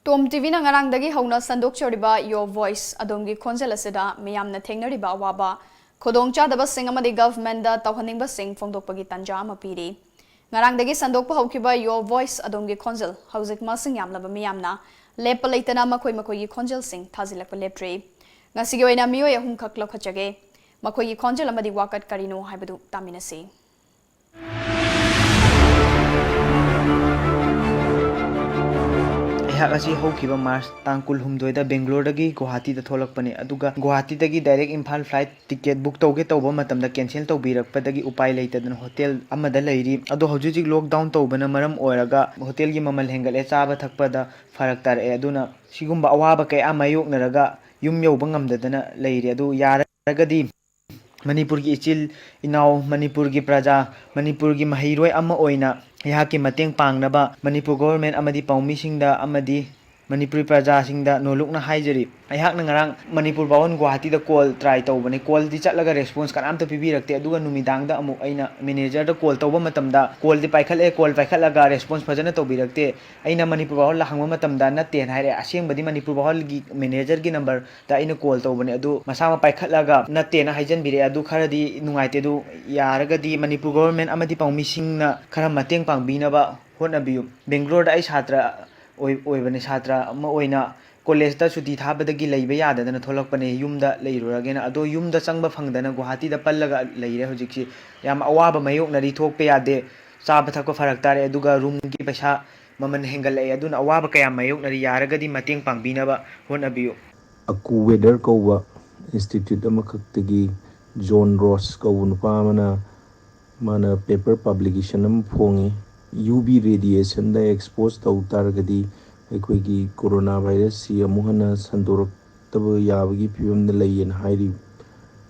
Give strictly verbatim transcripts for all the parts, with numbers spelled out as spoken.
ꯇꯣꯝ ꯇꯤꯚꯤꯅ ꯉꯔꯥꯡꯗꯒꯤ ꯍꯧꯅ ꯁꯟꯗꯣꯛꯆꯔꯤꯕ Your Voice, ꯑꯗꯣꯝꯒꯤ ꯈꯣꯟꯖꯦꯜ ꯑꯁꯤꯗ ꯃꯤꯌꯥꯝꯅ ꯊꯦꯡꯅꯔꯤꯕ ꯑꯋꯥꯕ, ꯈꯨꯗꯣꯡꯆꯥꯗꯕꯁꯤꯡ ꯑꯃꯗꯤ ꯒꯚꯔꯟꯃꯦꯟꯠꯇ ꯇꯧꯍꯟꯅꯤꯡꯕꯁꯤꯡ ꯐꯣꯡꯗꯣꯛꯄꯒꯤ ꯇꯥꯟꯖꯥ ꯑꯃ ꯄꯤꯔꯤ꯫ ꯉꯔꯥꯡꯗꯒꯤ ꯁꯟꯗꯣꯛꯄ ꯍꯧꯈꯤꯕ Your Voice, ꯑꯗꯣꯝꯒꯤ ꯈꯣꯟꯖꯦꯜ, ꯍꯧꯖꯤꯛ ꯃꯁꯤꯡ ꯌꯥꯝꯂꯕ ꯃꯤꯌꯥꯝꯅ ꯂꯦꯞꯄ ꯂꯩꯇꯅ ꯃꯈꯣꯏ ꯃꯈꯣꯏꯒꯤ ꯈꯣꯟꯖꯦꯜꯁꯤꯡ ꯊꯥꯖꯤꯜꯂꯛꯄ ꯂꯦꯞꯇ꯭ꯔꯤ꯫ ꯉꯁꯤꯒꯤ ꯑꯣꯏꯅ ꯃꯤꯑꯣꯏ ꯑꯍꯨꯝꯈꯛ ꯂꯧꯈꯠꯆꯒꯦ꯫ ꯃꯈꯣꯏꯒꯤ ꯈꯣꯟꯖꯦꯜ ꯑꯃꯗꯤ ꯋꯥꯀꯠ ꯀꯔꯤꯅꯣ ꯍꯥꯏꯕꯗꯨ ꯇꯥꯃꯤꯟꯅꯁꯤ꯫ ꯑꯩꯍꯥꯛ ꯑꯁꯤ ꯍꯧꯈꯤꯕ ꯃꯥꯔꯆ ꯇꯥꯡ ꯀꯨꯟꯍꯨꯝꯗꯣꯏꯗ ꯕꯦꯡꯒ꯭ꯂꯣꯔꯗꯒꯤ ꯒꯨꯋꯥꯍꯥꯇꯤꯗ ꯊꯣꯛꯂꯛꯄꯅꯤ, ꯑꯗꯨꯒ ꯒꯨꯋꯥꯍꯥꯇꯤꯗꯒꯤ direct Imphal flight ticket book ꯇꯧꯒꯦ ꯇꯧꯕ ꯃꯇꯝꯗ ꯀꯦꯟꯁꯦꯜ ꯇꯧꯕꯤꯔꯛꯄꯗꯒꯤ ꯎꯄꯥꯏ ꯂꯩꯇꯗꯅ ꯍꯣꯇꯦꯜ ꯑꯃꯗ ꯂꯩꯔꯤ꯫ ꯑꯗꯣ ꯍꯧꯖꯤꯛ ꯍꯧꯖꯤꯛ ꯂꯣꯛꯗꯥꯎꯟ ꯇꯧꯕꯅ ꯃꯔꯝ ꯑꯣꯏꯔꯒ ꯍꯣꯇꯦꯜꯒꯤ ꯃꯃꯜ ꯍꯦꯟꯒꯠꯂꯦ, ꯆꯥꯕ ꯊꯛꯄꯗ ꯐꯔꯛ ꯇꯥꯔꯛꯑꯦ꯫ ꯑꯗꯨꯅ ꯁꯤꯒꯨꯝꯕ ꯑꯋꯥꯕ ꯀꯌꯥ ꯃꯥꯌꯣꯛꯅꯔꯒ ꯌꯨꯝ ꯌꯧꯕ ꯉꯝꯗꯗꯅ ꯂꯩꯔꯤ꯫ ꯑꯗꯨ ꯌꯥꯔꯒꯗꯤ ꯃꯅꯤꯄꯨꯔꯒꯤ ꯏꯆꯤꯜ ꯏꯅꯥꯎ, ꯃꯅꯤꯄꯨꯔꯒꯤ ꯄ꯭ꯔꯖꯥ, ꯃꯅꯤꯄꯨꯔꯒꯤ ꯃꯍꯩꯔꯣꯏ ꯑꯃ ꯑꯣꯏꯅ ꯑꯩꯍꯥꯛꯀꯤ ꯃꯇꯦꯡ ꯄꯥꯡꯅꯕ ꯃꯅꯤꯄꯨꯔ ꯒꯣꯚꯔꯟꯃꯦꯟꯠ ꯑꯃꯗꯤ ꯄꯥꯎꯃꯤꯁꯤꯡꯗ ꯑꯃꯗꯤ ꯃꯅꯤꯄꯨꯔꯤ ꯄ꯭ꯔꯖꯥꯁꯤꯡꯗ ꯅꯣꯜꯂꯨꯛꯅ ꯍꯥꯏꯖꯔꯤ꯫ ꯑꯩꯍꯥꯛꯅ ꯉꯔꯥꯡ ꯃꯅꯤꯄꯨꯔ ꯚꯥꯕꯟ ꯒꯨꯋꯥꯍꯥꯇꯤꯗ ꯀꯣꯜ ꯇ꯭ꯔꯥꯏ ꯇꯧꯕꯅꯤ꯫ ꯀꯣꯜꯗꯤ ꯆꯠꯂꯒ ꯔꯦꯁꯄꯣꯟꯁ ꯀꯅꯥꯝꯇ ꯄꯤꯕꯤꯔꯛꯇꯦ꯫ ꯑꯗꯨꯒ ꯅꯨꯃꯤꯗꯥꯡꯗ ꯑꯃꯨꯛ ꯑꯩꯅ ꯃꯦꯅꯦꯖꯔꯗ ꯀꯣꯜ ꯇꯧꯕ ꯃꯇꯝꯗ ꯀꯣꯜꯗꯤ ꯄꯥꯏꯈꯠꯂꯦ, ꯀꯣꯜ ꯄꯥꯏꯈꯠꯂꯒ ꯔꯦꯁꯄꯣꯟꯁ ꯐꯖꯅ ꯇꯧꯕꯤꯔꯛꯇꯦ꯫ ꯑꯩꯅ ꯃꯅꯤꯄꯨꯔ ꯚꯥꯕꯟꯗ ꯍꯪꯕ ꯃꯇꯝꯗ ꯅꯠꯇꯦꯅ ꯍꯥꯏꯔꯛꯑꯦ꯫ ꯑꯁꯦꯡꯕꯗꯤ ꯃꯅꯤꯄꯨꯔ ꯚꯥꯕꯟꯒꯤ ꯃꯦꯅꯦꯖꯔꯒꯤ ꯅꯝꯕꯔ ꯗ ꯑꯩꯅ ꯀꯣꯜ ꯇꯧꯕꯅꯦ, ꯑꯗꯨ ꯃꯁꯥꯃꯛ ꯄꯥꯏꯈꯠꯂꯒ ꯅꯠꯇꯦꯅ ꯍꯥꯏꯖꯟꯕꯤꯔꯛꯑꯦ꯫ ꯑꯗꯨ ꯈꯔꯗꯤ ꯅꯨꯡꯉꯥꯏꯇꯦ꯫ ꯑꯗꯨ ꯌꯥꯔꯒꯗꯤ ꯃꯅꯤꯄꯨꯔ ꯒꯣꯚꯔꯟꯃꯦꯟꯠ ꯑꯃꯗꯤ ꯄꯥꯎꯃꯤꯁꯤꯡꯅ ꯈꯔ ꯃꯇꯦꯡ ꯄꯥꯡꯕꯤꯅꯕ ꯍꯣꯠꯅꯕꯤꯌꯨ꯫ ꯕꯦꯡꯒ꯭ꯂꯣꯔꯗ ꯑꯩ ꯁꯥꯇ꯭ꯔ ꯑꯣꯏ-, ꯑꯣꯏꯕꯅꯦ, ꯁꯥꯇ꯭ꯔ ꯑꯃ ꯑꯣꯏꯅ ꯀꯣꯂꯦꯖꯇ ꯁꯨꯇꯤ ꯊꯥꯕꯗꯒꯤ ꯂꯩꯕ ꯌꯥꯗꯗꯅ ꯊꯣꯛꯂꯛꯄꯅꯦ, ꯌꯨꯝꯗ ꯂꯩꯔꯨꯔꯒꯦꯅ꯫ ꯑꯗꯣ ꯌꯨꯝꯗ ꯆꯪꯕ ꯐꯪꯗꯅ ꯒꯨꯋꯥꯍꯥꯇꯤꯗ ꯄꯜꯂꯒ ꯂꯩꯔꯦ ꯍꯧꯖꯤꯛꯁꯤ꯫ ꯌꯥꯝ ꯑꯋꯥꯕ ꯃꯥꯌꯣꯛꯅꯔꯤ, ꯊꯣꯛꯄ ꯌꯥꯗꯦ, ꯆꯥꯕ ꯊꯛꯄ ꯐꯔꯛ ꯇꯥꯔꯦ, ꯑꯗꯨꯒ ꯔꯨꯝꯒꯤ ꯄꯩꯁꯥ ꯃꯃꯜ ꯍꯦꯟꯒꯠꯂꯛꯑꯦ꯫ ꯑꯗꯨꯅ ꯑꯋꯥꯕ ꯀꯌꯥ ꯃꯥꯌꯣꯛꯅꯔꯤ, ꯌꯥꯔꯒꯗꯤ ꯃꯇꯦꯡ ꯄꯥꯡꯕꯤꯅꯕ ꯍꯣꯠꯅꯕꯤꯌꯨ꯫ ꯑꯀꯨ ꯋꯦꯗꯔ ꯀꯧꯕ ꯏꯟꯁꯇꯤꯇ꯭ꯌꯨꯠ ꯑꯃꯈꯛꯇꯒꯤ ꯖꯣꯟ ꯔꯣꯁ ꯀꯧꯕ ꯅꯨꯄꯥ ꯑꯃꯅ, ꯃꯥꯅ ꯄꯦꯄꯔ ꯄꯕ꯭ꯂꯤꯀꯦꯁꯟ ꯑꯃ ꯐꯣꯡꯉꯤ꯫ ꯌꯨ ꯚꯤ ꯔꯦꯗꯤꯌꯦꯁꯟꯗ ꯑꯦꯛꯁꯄꯣꯖ ꯇꯧ ꯇꯥꯔꯒꯗꯤ ꯑꯩꯈꯣꯏꯒꯤ ꯀꯣꯔꯣꯅꯥ ꯚꯥꯏꯔꯁꯁꯤ ꯑꯃꯨꯛ ꯍꯟꯅ ꯁꯟꯗꯣꯔꯛꯇꯕ ꯌꯥꯕꯒꯤ ꯐꯤꯕꯝꯗ ꯂꯩꯌꯦꯅ ꯍꯥꯏꯔꯤ꯫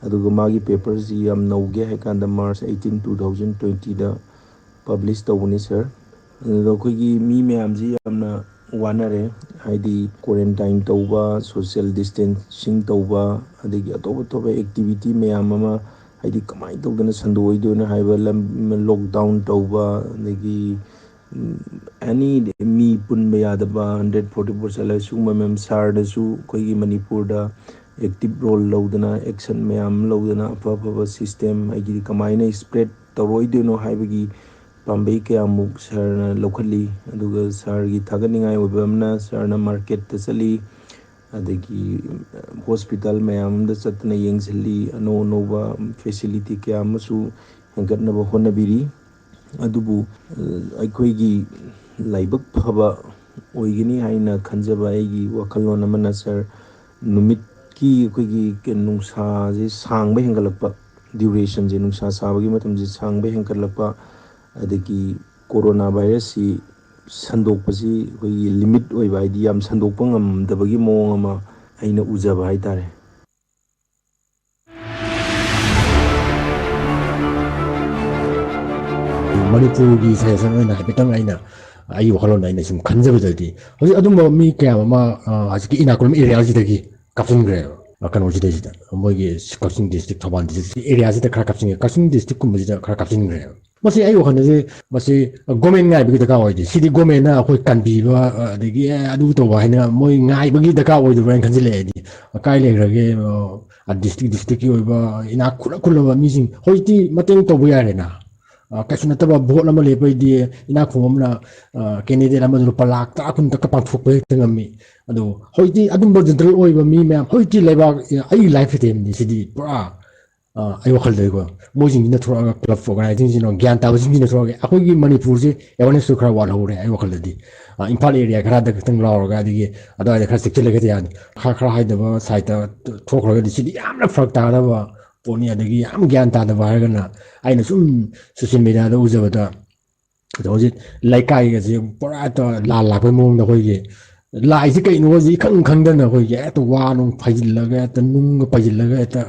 ꯑꯗꯨꯒ ꯃꯥꯒꯤ ꯄꯦꯄꯔꯁꯤ ꯌꯥꯝ ꯅꯧꯒꯦ ꯍꯥꯏ ꯀꯥꯟꯗ ꯃꯥꯔꯆ ꯑꯩꯠꯇꯤꯟ, ꯇꯨ ꯊꯥꯎꯖꯟ ꯇ꯭ꯋꯦꯟꯇꯤꯗ ꯄꯕ꯭ꯂꯤꯁ ꯇꯧꯕꯅꯤ, ꯁꯥꯔ꯫ ꯑꯗꯨꯗ ꯑꯩꯈꯣꯏꯒꯤ ꯃꯤ ꯃꯌꯥꯝꯁꯤ ꯌꯥꯝꯅ ꯋꯥꯅꯔꯦ, ꯍꯥꯏꯗꯤ ꯀ꯭ꯋꯥꯔꯦꯟꯇꯥꯏꯟ ꯇꯧꯕ, ꯁꯣꯁꯤꯌꯦꯜ ꯗꯤꯁꯇꯦꯟꯁꯤꯡ ꯇꯧꯕ, ꯑꯗꯒꯤ ꯑꯇꯣꯞ ꯑꯇꯣꯞꯄ ꯑꯦꯛꯇꯤꯚꯤꯇꯤ ꯃꯌꯥꯝ ꯑꯃ, ꯍꯥꯏꯗꯤ ꯀꯃꯥꯏꯅ ꯇꯧꯗꯅ ꯁꯟꯗꯣꯛꯑꯣꯏꯗꯣꯏꯅꯣ ꯍꯥꯏꯕ ꯂꯝ, ꯂꯣꯛꯗꯥꯎꯟ ꯇꯧꯕ, ꯑꯗꯒꯤ ꯑꯦꯅꯤ ꯃꯤ ꯄꯨꯟꯕ ꯌꯥꯗꯕ ꯍꯟꯗ꯭ꯔꯦꯠ ꯐꯣꯔꯇꯤ ꯐꯣꯔ ꯆꯠꯂꯒ ꯁꯤꯒꯨꯝꯕ ꯃꯌꯥꯝ ꯁꯥꯔꯗꯁꯨ ꯑꯩꯈꯣꯏꯒꯤ ꯃꯅꯤꯄꯨꯔꯗ ꯑꯦꯛꯇꯤꯞ ꯔꯣꯜ ꯂꯧꯗꯅ, ꯑꯦꯛꯁꯟ ꯃꯌꯥꯝ ꯑꯃ ꯂꯧꯗꯅ, ꯑꯐ ꯑꯐꯕ ꯁꯤꯁꯇꯦꯝ ꯍꯥꯏꯗꯤ ꯀꯃꯥꯏꯅ ꯁ꯭ꯄ꯭ꯔꯦꯗ ꯇꯧꯔꯣꯏꯗꯣꯏꯅꯣ ꯍꯥꯏꯕꯒꯤ ꯄꯥꯝꯕꯩ ꯀꯌꯥꯃꯨꯛ ꯁꯥꯔꯅ ꯂꯧꯈꯠꯂꯤ꯫ ꯑꯗꯨꯒ ꯁꯥꯔꯒꯤ ꯊꯥꯒꯠꯅꯤꯡꯉꯥꯏ ꯑꯣꯏꯕ ꯑꯃꯅ ꯁꯥꯔꯅ ꯃꯥꯔꯀꯦꯠꯇ ꯆꯠꯂꯤ, ꯑꯗꯒꯤ ꯍꯣꯁꯄꯤꯇꯥꯜ ꯃꯌꯥꯝ ꯑꯃꯗ ꯆꯠꯇꯅ ꯌꯦꯡꯁꯤꯜꯂꯤ, ꯑꯅꯧ ꯑꯅꯧꯕ ꯐꯦꯁꯤꯂꯤꯇꯤ ꯀꯌꯥ ꯑꯃꯁꯨ ꯍꯦꯟꯒꯠꯅꯕ ꯍꯣꯠꯅꯕꯤꯔꯤ꯫ ꯑꯗꯨꯕꯨ ꯑꯩꯈꯣꯏꯒꯤ ꯂꯥꯏꯕꯛ ꯐꯕ ꯑꯣꯏꯒꯅꯤ ꯍꯥꯏꯅ ꯈꯟꯖꯕ ꯑꯩꯒꯤ ꯋꯥꯈꯜꯂꯣꯟ ꯑꯃꯅ, ꯁꯥꯔ, ꯅꯨꯃꯤꯠꯀꯤ ꯑꯩꯈꯣꯏꯒꯤ ꯀ-, ꯅꯨꯡꯁꯥꯁꯦ ꯁꯥꯡꯕ ꯍꯦꯟꯒꯠꯂꯛꯄ, ꯗ꯭ꯌꯨꯔꯦꯁꯟꯁꯦ, ꯅꯨꯡꯁꯥ ꯁꯥꯕꯒꯤ ꯃꯇꯝꯁꯦ ꯁꯥꯡꯕ ꯍꯦꯟꯒꯠꯂꯛꯄ, ꯑꯗꯒꯤ ꯀꯣꯔꯣꯅꯥ ꯚꯥꯏꯔꯁꯁꯤ ꯁꯟꯗꯣꯛꯄꯁꯤ ꯑꯩꯈꯣꯏꯒꯤ ꯂꯤꯃꯤꯠ ꯑꯣꯏꯕ, ꯍꯥꯏꯗꯤ ꯌꯥꯝ ꯁꯟꯗꯣꯛꯄ ꯉꯝꯗꯕꯒꯤ ꯃꯑꯣꯡ ꯑꯃ ꯑꯩꯅ ꯎꯖꯕ ꯍꯥꯏꯇꯥꯔꯦ꯫ ꯃꯅꯤꯄꯨꯔꯒꯤ ꯁꯖꯦꯁꯟ ꯑꯣꯏꯅ ꯍꯥꯏꯐꯦꯠꯇꯪ ꯑꯩꯅ ꯑꯩꯒꯤ ꯋꯥꯈꯜꯂꯣꯟꯗ ꯑꯩꯅ ꯁꯨꯝ ꯈꯟꯖꯕꯗꯗꯤ, ꯍꯧꯖꯤꯛ ꯑꯗꯨꯝꯕ ꯃꯤ ꯀꯌꯥ ꯑꯃ, ꯑ, ꯍꯧꯖꯤꯛꯀꯤ ꯏꯅꯥꯀꯨꯂꯝ ꯑꯦꯔꯤꯌꯥꯁꯤꯗꯒꯤ ꯀꯥꯞꯁꯤꯟꯈ꯭ꯔꯦꯕ, ꯑ, ꯀꯩꯅꯣꯁꯤꯗꯩꯁꯤꯗ, ꯃꯣꯏꯒꯤ ꯀꯛꯆꯤꯡ ꯗꯤꯁꯇ꯭ꯔꯤꯛ, ꯊꯧꯕꯥꯜ ꯗꯤꯁꯇ꯭ꯔꯤꯛ ꯑꯦꯔꯤꯌꯥꯁꯤꯗ ꯈꯔ ꯀꯥꯞꯁꯤꯟꯈ꯭ꯔꯦ, ꯀꯛꯆꯤꯡ ꯗꯤꯁꯇ꯭ꯔꯤꯛꯀꯨꯝꯕꯁꯤꯗ ꯈꯔ ꯀꯥꯞꯁꯤꯟꯈ꯭ꯔꯦꯕ꯫ ꯃꯁꯤ ꯑꯩ ꯋꯥꯈꯜꯗꯗꯤ ꯃꯁꯤ ꯒꯣꯔꯃꯦꯟ ꯉꯥꯏꯕꯒꯤ ꯗꯔꯀꯥꯔ ꯑꯣꯏꯗꯦ꯫ ꯁꯤꯗꯤ ꯒꯣꯔꯃꯦꯟꯅ ꯑꯩꯈꯣꯏ ꯀꯟꯕꯤꯕ, ꯑꯗꯒꯤ, "ꯑꯦ, ꯑꯗꯨ ꯇꯧꯕ" ꯍꯥꯏꯅ ꯃꯣꯏ ꯉꯥꯏꯕꯒꯤ ꯗꯔꯀꯥꯔ ꯑꯣꯏꯗꯕ꯭ꯔꯥ ꯍꯥꯏꯅ ꯈꯟꯖꯤꯜꯂꯛꯑꯦ ꯑꯩꯗꯤ꯫ ꯀꯥꯏ ꯂꯩꯈ꯭ꯔꯒꯦ, ꯑ, ꯗꯤꯁꯇ꯭ꯔꯤꯛ ꯗꯤꯁꯇ꯭ꯔꯤꯛꯀꯤ ꯑꯣꯏꯕ ꯏꯅꯥꯛ ꯈꯨꯜꯂ ꯈꯨꯜꯂꯕ ꯃꯤꯁꯤꯡ? ꯍꯧꯖꯤꯛꯇꯤ ꯃꯇꯦꯡ ꯇꯧꯕ ꯌꯥꯔꯦꯅ꯫ ꯑ, ꯀꯩꯁꯨ ꯅꯠꯇꯕ ꯚꯣꯠ ꯑꯃ ꯂꯦꯞꯄꯩꯗꯤ ꯏꯅꯥꯛ ꯈꯨꯟꯕ ꯑꯃꯅ, ꯑ, ꯀꯦꯟꯗꯤꯗꯦꯠ ꯑꯃꯗ ꯂꯨꯄꯥ ꯂꯥꯈ ꯇꯔꯥ ꯀꯨꯟ ꯇꯛꯀ ꯄꯥꯡꯊꯣꯛꯄ ꯍꯦꯛꯇ ꯉꯝꯃꯤ꯫ ꯑꯗꯣ ꯍꯧꯖꯤꯛꯇꯤ ꯑꯗꯨꯝꯕ ꯖꯦꯅꯔꯦꯜ ꯑꯣꯏꯕ ꯃꯤ ꯃꯌꯥꯝ, ꯍꯧꯖꯤꯛꯇꯤ ꯂꯩꯕꯥꯛ, ꯑꯩꯒꯤ ꯂꯥꯏꯐ ꯁꯤꯁꯇꯦꯝꯅꯤ ꯁꯤꯗꯤ ꯄꯨꯔꯥ꯫ ꯑ, ꯑꯩ ꯋꯥꯈꯜꯗꯗꯤꯀꯣ, ꯃꯣꯏꯁꯤꯡꯁꯤꯅ ꯊꯣꯛꯂꯛꯑꯒ, ꯀ꯭ꯂꯕ ꯑꯣꯔꯒꯅꯥꯏꯖꯤꯡꯁꯤꯡꯅ ꯒ꯭ꯌꯥꯟ ꯇꯥꯕꯁꯤꯡꯁꯤꯅ ꯊꯣꯛꯂꯛꯑꯒ, ꯑꯩꯈꯣꯏꯒꯤ ꯃꯅꯤꯄꯨꯔꯁꯦ ꯑꯦꯋꯥꯔꯅꯦꯁꯁꯨ ꯈꯔ ꯋꯥꯠꯍꯧꯔꯦ ꯑꯩ ꯋꯥꯈꯜꯗꯗꯤ꯫ ꯑ, ꯏꯝꯐꯥꯜ ꯑꯦꯔꯤꯌꯥ ꯈꯔꯗ ꯈꯛꯇꯪ ꯂꯥꯎꯔꯒ, ꯑꯗꯒꯤ ꯑꯗꯨꯋꯥꯏꯗ ꯈꯔ ꯆꯦꯛꯁꯤꯜꯂꯒꯗꯤ ꯌꯥꯅꯤ꯫ ꯈꯔ, ꯈꯔ ꯍꯥꯏꯗꯕ ꯁꯥꯏꯠꯇ ꯊꯣꯛꯈ꯭ꯔꯒꯗꯤ ꯁꯤꯗꯤ ꯌꯥꯝꯅ ꯐꯔꯛ ꯇꯥꯒꯗꯕ ꯄꯣꯠꯅꯤ꯫ ꯑꯗꯒꯤ ꯌꯥꯝ ꯒ꯭ꯌꯥꯟ ꯇꯥꯗꯕ ꯍꯥꯏꯔꯒꯅ, ꯑꯩꯅ ꯁꯨꯝ ꯁꯣꯁꯤꯌꯦꯜ ꯃꯦꯗꯤꯌꯥꯗ ꯎꯖꯕꯗ, ꯑꯗꯣ ꯍꯧꯖꯤꯛ ꯂꯩꯀꯥꯏꯒꯁꯦ ꯄꯨꯔꯥ ꯍꯦꯛꯇ ꯂꯥꯟ ꯂꯥꯛꯄꯩ ꯃꯑꯣꯡꯗ, ꯑꯩꯈꯣꯏꯒꯤ ꯂꯥꯏꯁꯦ ꯀꯩꯅꯣꯁꯦ ꯏꯈꯪ ꯈꯪꯗꯅ ꯑꯩꯈꯣꯏꯒꯤ ꯍꯦꯛꯇ ꯋꯥ ꯅꯨꯡ ꯐꯩꯖꯤꯜꯂꯒ, ꯍꯦꯛꯇ ꯅꯨꯡꯒ ꯄꯩꯁꯤꯜꯂꯒ, ꯍꯦꯛꯇ,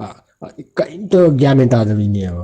ꯑ, ꯑ, ꯀꯔꯤꯝꯇ ꯒ꯭ꯌꯥꯟ ꯃꯦꯟ ꯇꯥꯗꯕꯤꯅꯦꯕ꯫